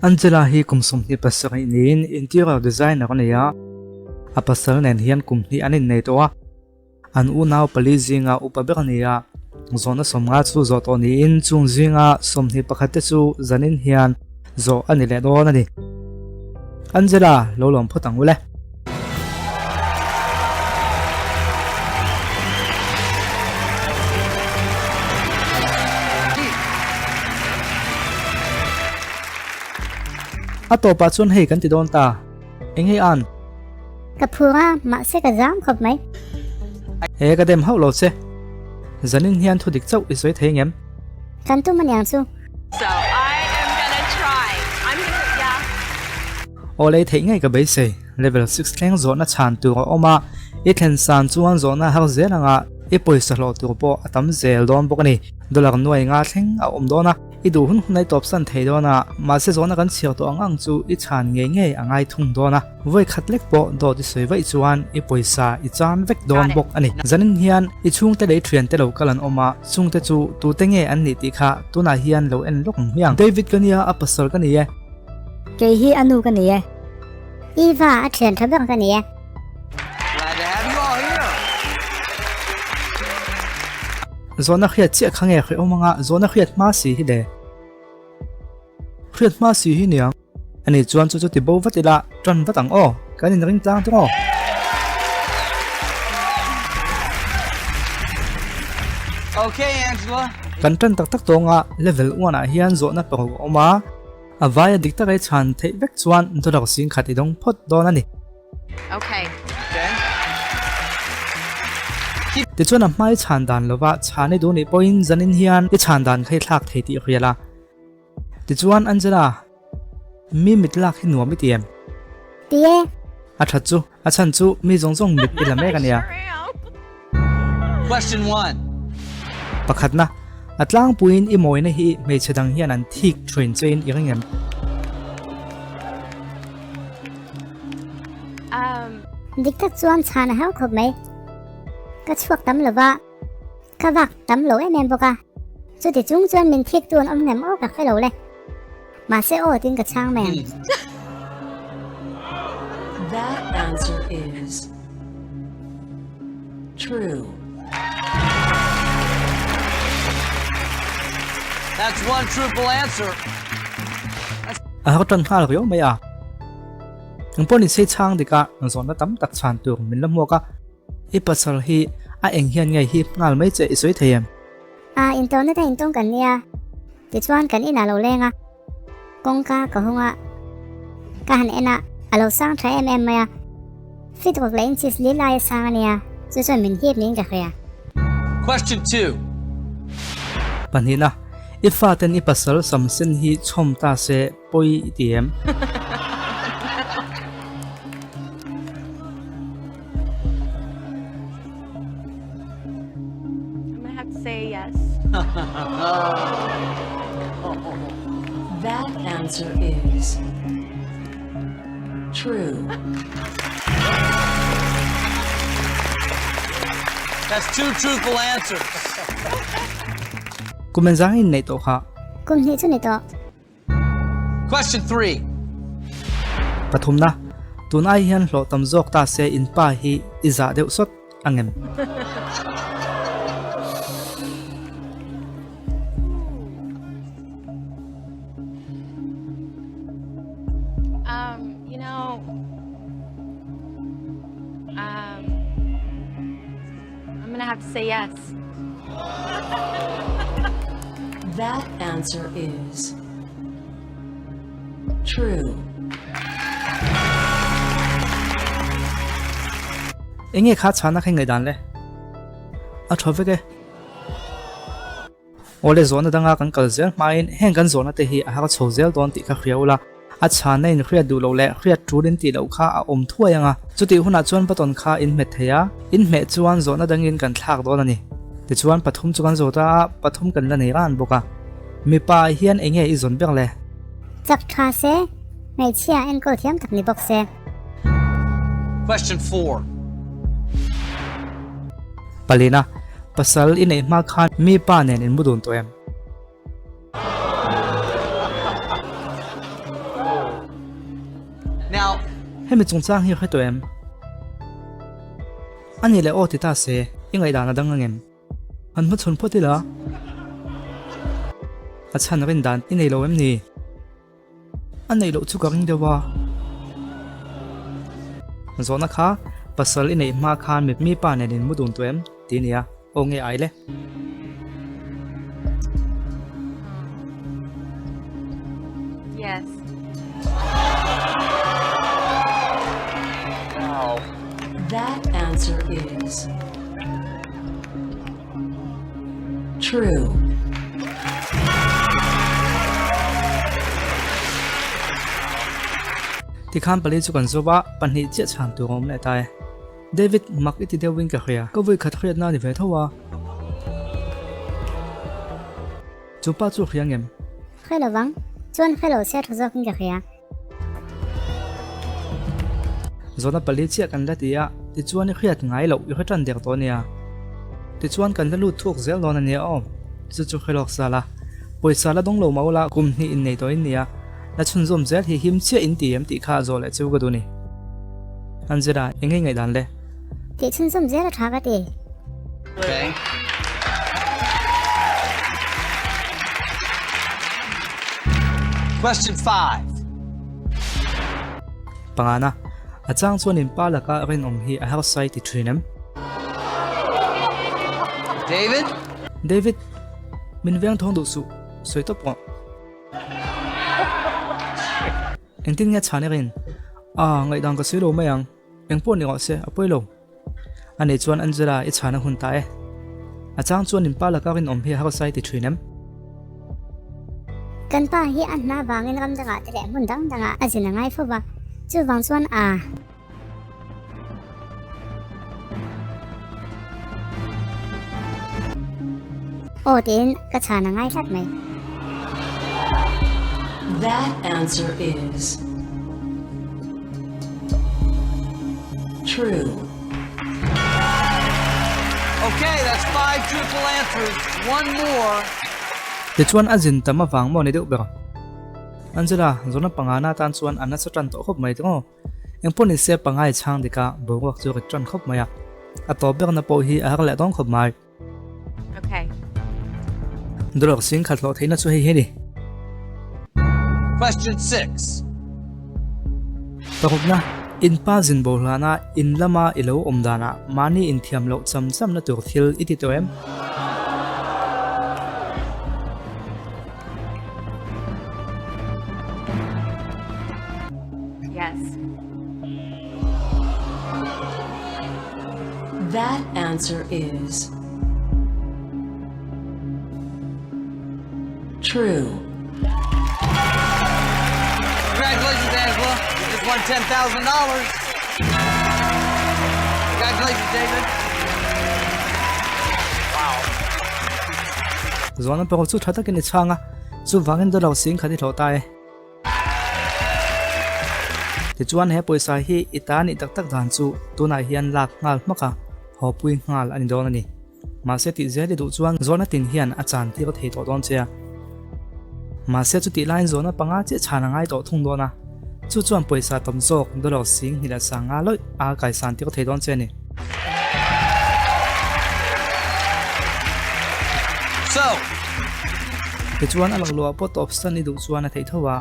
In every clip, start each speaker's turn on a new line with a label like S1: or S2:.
S1: Angela hi kum 27 niin interior designer a ni a, a pasal nen hian kum hnih an innei tawh a. An unau pali zinga upa ber a ni a, zawhna 50 chu zawh tawh niin chung zinga 21 te chu zanin hian zawh a ni leh dawn a ni. Angela, lo lawm phawt ang u le. A tawpah chuan hei kan ti dawn ta. Eng hei an?
S2: Ka phur a, mahse ka zam khawp mai.
S1: He ka dem hauh lo che. Zanin hian thu dik chauh i sawi thei ngem?
S2: Kan tum aniang chu.
S3: So I am gonna try. I'm gonna yeah.
S1: Aw lei theih ngei ka beisei. Level 6 thleng zawhna chhan tur a awm a, i thlen san chuan zawhna har zel anga i pawisa hlawh tur pawh a tam zel dawn bawk a ni. Dollar nuai nga thleng a awm dawn a. I duh hun hun a i tawpsan thei dawn a, mahse zawhna kan chhiar tawh ang ang chu i chhan ngei ngei a ngai thung dawn a. Vawi khat lek pawh dawt i sawi vaih chuan i pawisa i chan vek dawn bawk a ni. Zanin hian i chhungte leh i thiante lo kal an awm a, chungte chu tute nge an nih tih kha tunah hian lo en lawk ang hmiang. David ka nia, a pasal ka ni e.
S2: Kei hi a nu ka ni e. Eva a thian tha ber ka ni e.
S4: Glad to have you all here.
S1: Zawhna hriat chiah kha nge hrehawm anga zawhna hriat hma si hi le? Hriat hma si hi niang. Ani chuan chu chu ti bo vat ila tan vat ang aw, kan inring tlang tung aw.
S4: Okay, Angela.
S1: Kan tan tak tak tawnga level 1 ah hian zawhna paruk a awm a, a vaia dik taka i chhan theih vek chuan dollar 10,000 i dawng phawt dawn a ni.
S3: Okay.
S4: Okay.
S1: Tichuan a hmai chhan dan lova chhan i duh nih pawhin zanin hian i chhan dan kha i thlak thei tih hrial a. Tichuan Angela, mi mit lak hi nuam i ti em?
S2: Ti e.
S1: A that chu, a chhan chu mi zawng zawng mit i la mek a nia.
S4: Question 1.
S1: Pakhatna, a tlangpuiin i mawina hi hmeichhe dang hian an thik thin chein i ring em?
S3: Um.
S2: Dik tak chuan chhan a hau khawp mai. Ka chhuak tam lova, ka vak tam lo em em bawk a. Chuti chung chuan min thik tu an awm ngem aw ka hre lo le. Mahse aw tin ka chhang mai ang.
S5: That answer is true.
S4: That's one truthful answer.
S1: A har tan nghal riau mai a. Eng pawh ni se chhang dik a, zawhna tam tak chhan tur min la hmuak a. I pasal hi a eng hian nge hip nghal mai che i sawi thei em?
S2: A intawhna te intawng kan nia, tichuan kan inah lo leng a, kawngka ka hung a, ka han en a, a lo sang tha em em mai a, feet ruk leh inches li lai a sang a nia, chu chuan min hip niin ka hria.
S4: Question 2.
S1: Pahnihna, I faten i pasal Samson hi chhawm ta se pawi i ti em?
S3: I'm gonna have to say yes.
S5: That answer is true.
S4: That's two truthful answers.
S1: Kum engzang in neih tawh kha?
S2: Kum hnih chu ni tawh.
S4: Question 3.
S1: Pathumna, tun ai hian hlawh tam zawk ta se in pa hi i zah deuh sawt angem?
S3: Um, you know, um, I'm gonna have to say yes.
S5: That answer is true.
S1: Enge kha chhana kha ngaihdan le? A tha vek e. Awle zawhna danga kan kal zel hmain heng kan zawhna te hi a har chho zel dawn tih kha hria ula. A chhana in hriat duh loh leh hriat tul in tih loh kha a awm thuai anga, chutih hunah chuan button kha in hmet thei a, in hmeh chuan zawhna dangin kan thlak dawn a ni. Tichuan pathum chu kan zawt a, pathum kan la nei ran bawk a. Mipa ah hian enge i zawn ber le?
S2: Chak tha se, hmeichhia enkawl thiam tak ni bawk se.
S4: Question
S1: 4. Palina, pasal i neih hma khan mi pa nen in mu dun tawh em? Hemi chungchang hi hre tawh em? A nih leh aw ti ta se, i ngaihdan a dang angem? Han hmachhawn phawt ila. A chhan rin dan i nei lo em ni? A neih loh chu ka ring deuh a. Zawhna kha pasal i neih hma khan mi pa nen in mu dun tawh em? Tih a nia, aw nge ai le?
S3: Yes.
S5: That answer is true.
S1: Tikhan pali chu kan zawp a, pahnih chiah chhan tur a awm leh ta e. David, mak i ti deuhin ka hria, ka vui khat hriatna a ni ve tho a. Chu pa chu hria ngem?
S2: Hre lo vang, chuan hre lo se tha zawkin ka hria.
S1: Zawhna pali chiah kan la ti a, tichuan i hriat ngai loh i hre tan der tawh a nia. Tichuan kan la lut thuak zel dawn a nia aw. Chu chu hre lawk sal a. Pawisa la dawng lo mah ula kum hnih innei tawh in nia. La chhunzawm zel hi him chiah in ti em tih kha zawh leh chu ka duh ni. Angela, eng nge ngaihdan le?
S2: Tih chhunzawm zel a tha ka ti.
S4: Okay. Question 5.
S1: Pangana, a chang chuan in pa laka rinawm hi a harsai ti thin em?
S4: David?
S1: David, min veng thawng duh suh, sawi tawp rawh. Engtin nge chhan erin? Ah, ngaihdan ka sawi lo mai ang. Eng pawh ni rawh se, a pawi lo. A nei chuan Angela i chhan a hun ta e. A chang chuan in pa laka rinawm hi harsai ti thin em?
S2: Kan pa hi a hna vangin ram dangah te leh hmun dang dangah a zin a ngai fo va, chuvang chuan a. Aw tiin ka chhan a ngai tlat mai.
S5: That answer is true.
S4: Okay, that's five truthful answers. One more.
S1: Tichuan a zin tam avang maw ni deuh ber. Angela, zawhna pangana atan chuan a nasa tan tawh khawp mai tawh. Engpawh ni se pangai chhang dika boruak chu rit tan khawp mai a, a tawp berna pawh hi a har leh dawn khawp mai.
S3: Okay.
S1: Dollar sing khat hlawh theihna chu hei hi a ni.
S4: Question 6.
S1: Parukna, In pa zin bo hlana in lama i lo awm danah mahni inthiam loh cham chamna tur thil i ti tawh em?
S3: Yes.
S5: That answer is true.
S4: Congratulations, Angela. You just won $10,000. Congratulations, David. Wow.
S1: Zawhna pawh chu tha takin i chhang a, chuvangin dollar sing khat i hlawh ta e. Tichuan he pawisa hi i ta nih tak tak dan chu tunah hian lak nghal hmak a, haw pui nghal a ni dawn a ni. Mahse tih zel i duh chuan zawhna tin hian a chan tir thei tawh dawn che a. Mahse chutih laiin zawhna panga chiah chhan a ngai tawh thung dawn a, chu chuan pawisa tam zawk dollar sing hnih leh sanga lawih a kaisan tir thei dawn che a ni.
S4: So.
S1: Tichuan a lakluah pawh tawp san i duh chuan a theih tho a,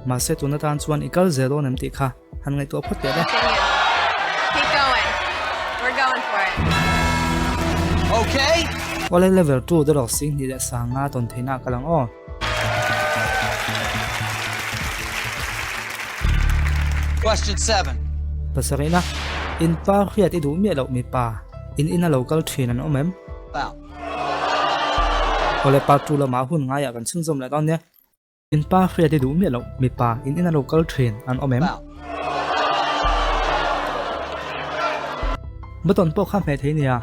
S1: mahse tun atan chuan i kal zel dawn em tih kha han ngaihtuah phawt teh le.
S3: Keep going. We're going for it.
S4: Okay.
S1: Awle level 2 dollar sing hnih leh sanga tawn theihna a kal ang aw.
S4: Question 7.
S1: Pasarihna, In pa hriat i duh miah loh mipa, in ina lo kal thin an awm em? Awle part 2 lamah hun ngaiah kan chhunzawm leh dawn nia. In pa hriat i duh miah loh mipa, in ina lo kal thin an awm em? Button pawh kha hmeh thei nia.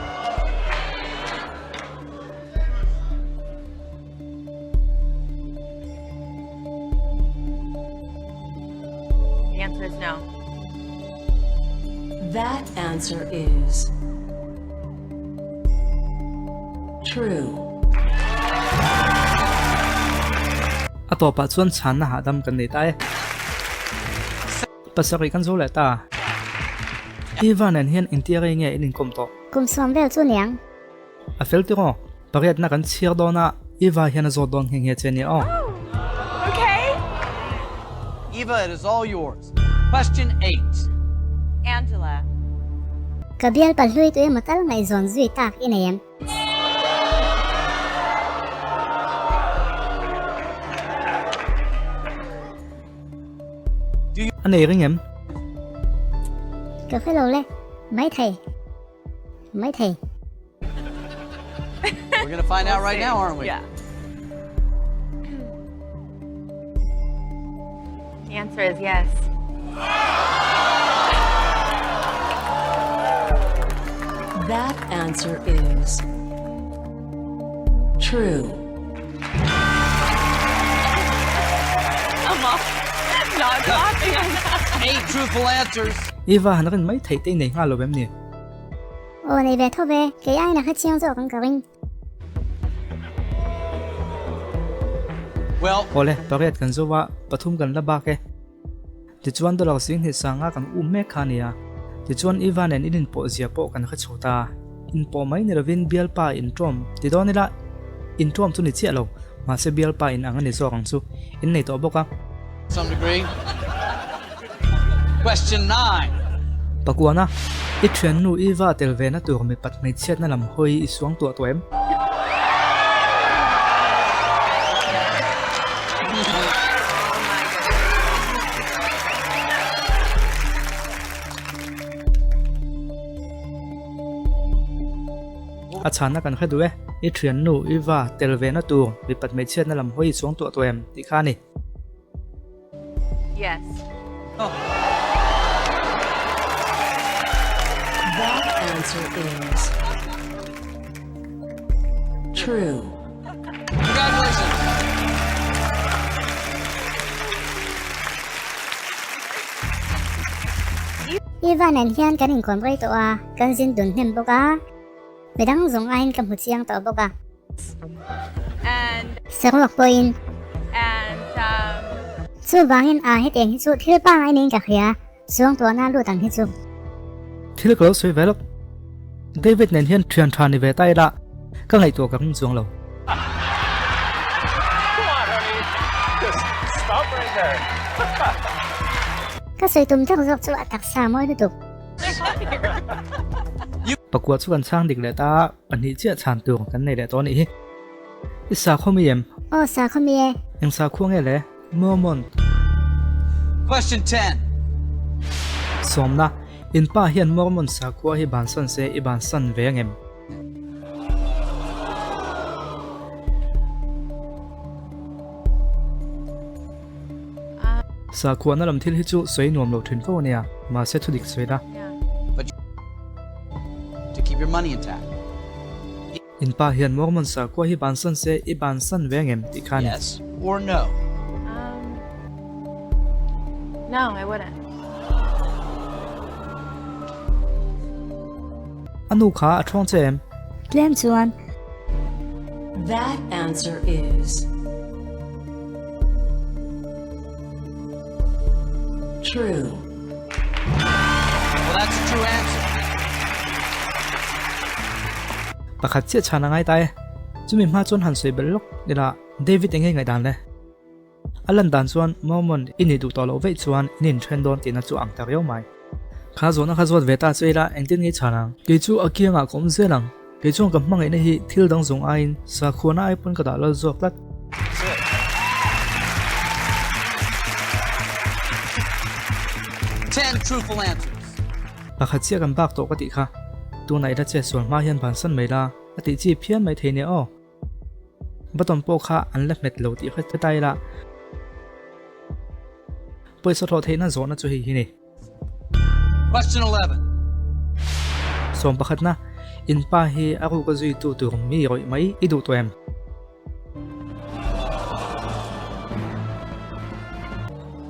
S3: The answer is no.
S5: That answer is true.
S1: A tawpah chuan chhanna hahdam kan nei ta e. Pasarih kan zo leh ta. Eva nen hian engtia rei nge in inkawm tawh?
S2: Kum sawm vel chu niang.
S1: A fel tir aw. Pariatna kan chhiar dawn a, Eva hian a zawt dawn nghe nghe che nia aw.
S4: Eva, it is all yours. Question eight.
S3: Angela.
S2: Ka bial pahlui tu emaw tal ngaihzawn zui tak i nei em?
S1: A nei ring em?
S2: Ka hre lo le. Maithei. Maithei.
S4: We're gonna find out right now, aren't we?
S3: Yeah. The answer is yes.
S5: That answer is true.
S3: I'm all not clapping on that.
S4: Eight truthful answers.
S1: Eva han rin mai theih te i nei nghal lo em ni?
S2: Aw nei ve tho ve, kei aiin a hre chiang zawk ang ka ring.
S4: Well.
S1: Awle, pariat kan zo a, pathum kan la bak e. Tichuan dollar zing hnih sanga kan um mek kha a nia. Tichuan Iva nen in inpawh zia pawh kan hre chho ta. Inpawh mai ni lovin bialpa inṭawm ti dawn ila, inṭawm chu ni chiah lo, mahse bialpa in ang a ni zawk ang chu. In nei tawh bawk a.
S4: Some degree. Question 9.
S1: Pakuana, I thiannu Eva tel ve na tur mipat hmeichhiatna lam hawi i suang tuah tawh em? A chhanna kan hre duh e, i thiannu Eva tel ve na tur mipat hmeichhiatna lam hawi i suang tuah tawh em? tih kha a ni.
S3: Yes.
S5: That answer is true.
S4: Congratulations.
S2: Ivan nen hian kan inkawm rei tawh a, kan zin dun hnem bawk a, midang zawng aiin ka hmu chiang tawh bawk a. Saruak pawhin. Chuvangin a hetiang hi chu thil pangngai niin ka hria, chuang tuahna lut ang hi chu.
S1: Thil ka lo sawi ve lawk. David nen hian thian tha ni ve ta ila, ka ngaihtuah ka ring chuang lo.
S2: Ka sawi tum tak zawk chu a taksa mawi lutuk.
S1: Pakua chu kan chhang dik leh ta a. Pahnih chiah chhan tur kan nei leh tawh a nih hi. I sakhua mi em?
S2: Aw sakhua mi e.
S1: Eng sakhua nge le? Mormon.
S4: Question 10.
S1: Sawmna, In pa hian Mormon sakhua hi bansan se i bansan ve angem? Sakhuana lam thil hi chu sawi nuam lo thin fo a nia, mahse thu dik sawi la. In pa hian Mormon sakhua hi bansan se i bansan ve angem tih kha a ni. A nu kha a ṭhawng che em?
S2: Tlem chuan.
S5: That answer is true.
S4: Well, that's a true answer.
S1: Pakhat chiah chhan a ngai ta e. Chumi hma chuan han sawi belh lawk ila David enge ngaihdan le? A lan dan chuan Mormon i nih duh tawh loh veih chuan in inthen dawn tihna chu ang ta riau mai. Kha zawhna kha zawt ve ta chu ila engtin nge i chhan ang? Kei chu a kiangah ka awm zel ang. Kei chuan ka hmangaihna hi thil dang zawng aiin sakhuana ai pawn ka dah lal zawk tlat.
S4: Ten truthful answers.
S1: Pakhat chiah kan bak tawh ka tih kha. Tunah ila che sual hma hian bansan mai la, a tih chi phian mai thei nia aw. Button pawh kha an la hmet lo tih hret ta ila. Pawisa thawh theihna zawhna chu hei hi ni.
S4: Question 11.
S1: Sawm pakhatna, In pa hi a ruka zuitu tur mi rawih mai i duh tawh em?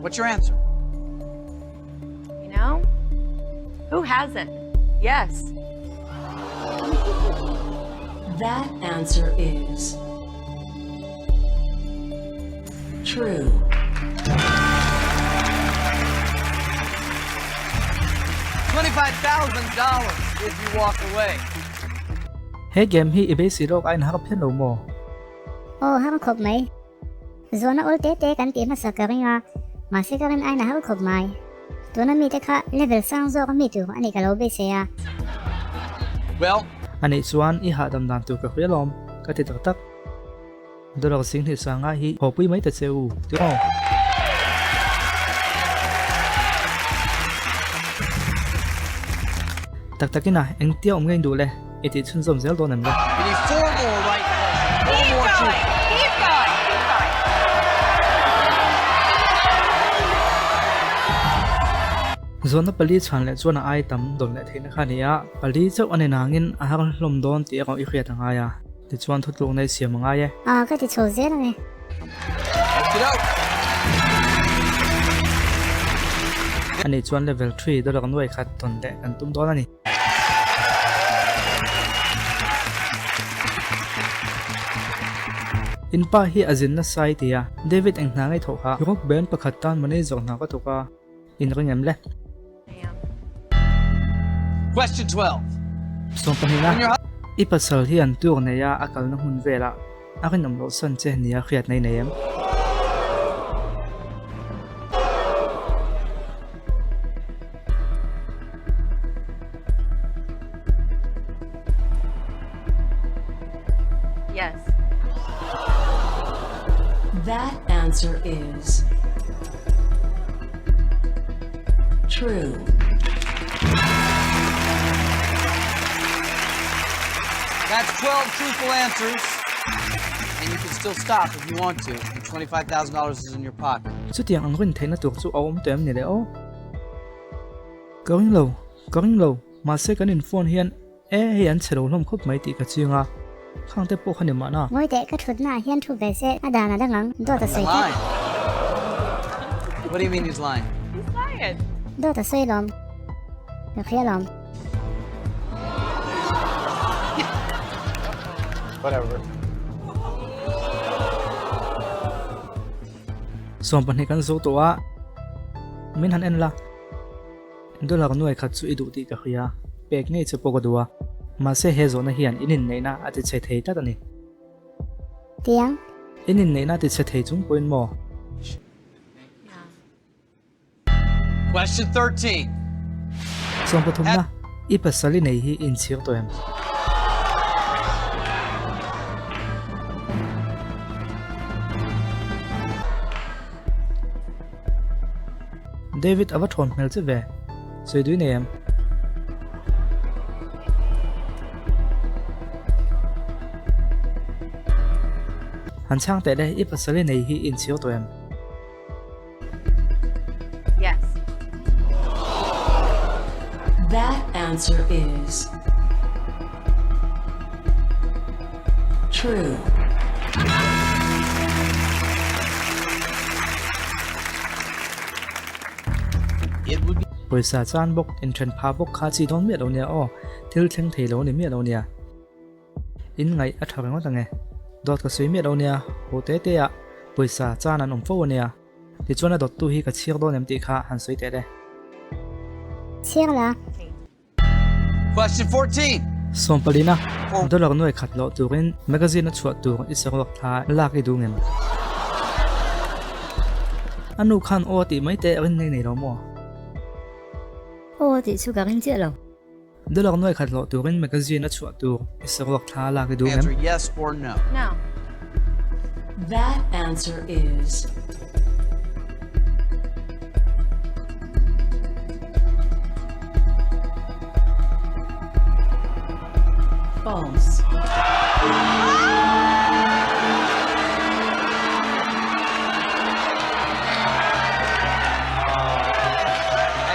S4: What's your answer?
S3: You know? Who hasn't? Yes.
S5: That answer is true.
S4: $25,000 if you walk away.
S1: He game hi i beisei lawk a inhar phian lo maw?
S2: Aw har khawp mai. Zawhna awl te te kan tih hmasa ka ring a, mahse ka rin aiin a har khawp mai. Tuna mite kha level sang zawk a mi tur a nih ka lo beisei a.
S4: Well.
S1: Anih chuan i hahdam dan tur ka hria lawm, ka ti tak tak. Dollar 20 sanga hi hawpui mai ta che u, tiraw? Tak takin a, engtia awm ngei duh le? I tih chhunzawm zel dawn em le? Zawhna pali chhan leh chuan a ai tam dawn leh theihna kha a ni a, pali chauh a ni nangin a har hlawm dawn tih erawh i hriat a ngai a. Tichuan thutlukna i siam a ngai e.
S2: Aa ka ti chho zel ang e.
S1: Anih chuan level three dollar nuai khat tawn leh kan tum dawn a ni. In pa hi a zin nasa i ti a, David eng hna ngei thawh kha rock band pakhat tan manager hna ka thawk a, in ring em le?
S4: Question 12.
S1: Sawmpahnihna, I pasal hian tur neia a kalna hmun velah a rinawm loh san che nia hriat nei nei em?
S3: Yes.
S5: That answer is true.
S4: That's 12 truthful answers. And you can still stop if you want to. And $25,000 is in your pocket.
S1: Chutiang ang rin theihna tur chu a awm tawh em ni le aw? Ka ring lo, ka ring lo. Mahse kan in phone hian E hei an chhe lo hlawm khawp mai tih ka chiang a, khang te pawh kha ni mahna.
S2: Ngawi teh ka thutna ah hian thu ve se a dan a dang ang, dawt a sawi tlat.
S4: What do you mean he's lying?
S3: He's lying.
S2: Dawt a sawi lawm. Ka hria lawm.
S6: Whatever.
S1: 12 kan zo tawh a, min han en la. Dollar nuai khat chu i duh tih ka hria, pek ngei che pawh ka duh a, mahse he zawhna hian in inneihna a ti chhe thei tlat a ni.
S2: Tiang.
S1: In inneihna a ti chhe thei chung pawhin maw?
S4: Question 13.
S1: Sawmpathumna, I pasal i nei hi i inchhir tawh em? David a va thawn hmel che ve, sawi dui nei em? Han chhang teh le, i pasal i nei hi i inchhir tawh em?
S3: Yes.
S5: That answer is true.
S1: Pawisa chan bawk, inthen pha bawk kha chi dawn miah lo nia aw, thil thleng thei lo ni miah lo nia. In ngaih a tha ringawt ang e. Dawt ka sawi miah lo nia, ho te te ah pawisa chan an awm fo ania. Tichuan a dawttu hi ka chhiar dawn em tih kha han sawi teh le.
S2: Chhiar la.
S4: Question 14.
S1: Sawmpalina, Dollar nuai khat loh turin magazine a chhuah tur i saruak thla lak i duh ngem? A nu khan aw tih mai teh rin nei nei lo maw?
S2: Aw tih chu ka ring chiah lo.
S1: Dollar nuai khat loh turin magazine a chhuah tur i saruak thla lak i duh ngem?
S4: Answer yes or no.
S3: No.
S5: That answer is False.
S4: I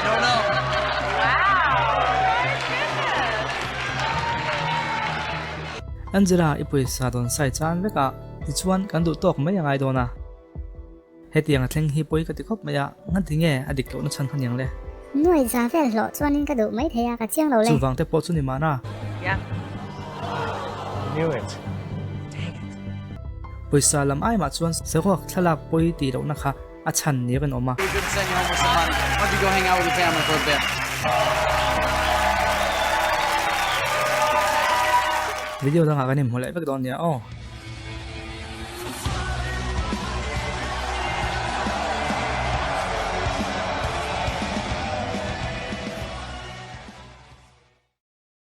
S4: don't know.
S1: Angela i pawisa dawn sai chan vek a, tichuan kan duh tawk mai a ngai dawn a. Hetiang a thleng hi pawi ka ti khawp mai a, ngati nge a dik lohna chhan kha niang le?
S2: Nuai za vel hlawh chuanin ka duh mai thei a, ka chiang lo le.
S1: Chuvang te pawh chu ni mahna.
S3: Yeah.
S6: Knew it.
S1: Pawisa lam ai mah chuan saruak thlalak pawi tih lohna kha a chhan ni rinawm a.
S4: We could send you home with some money. Why don't you go hang out with your family for a bit?
S1: Video dangah kan inhmu leh vek dawn nia aw.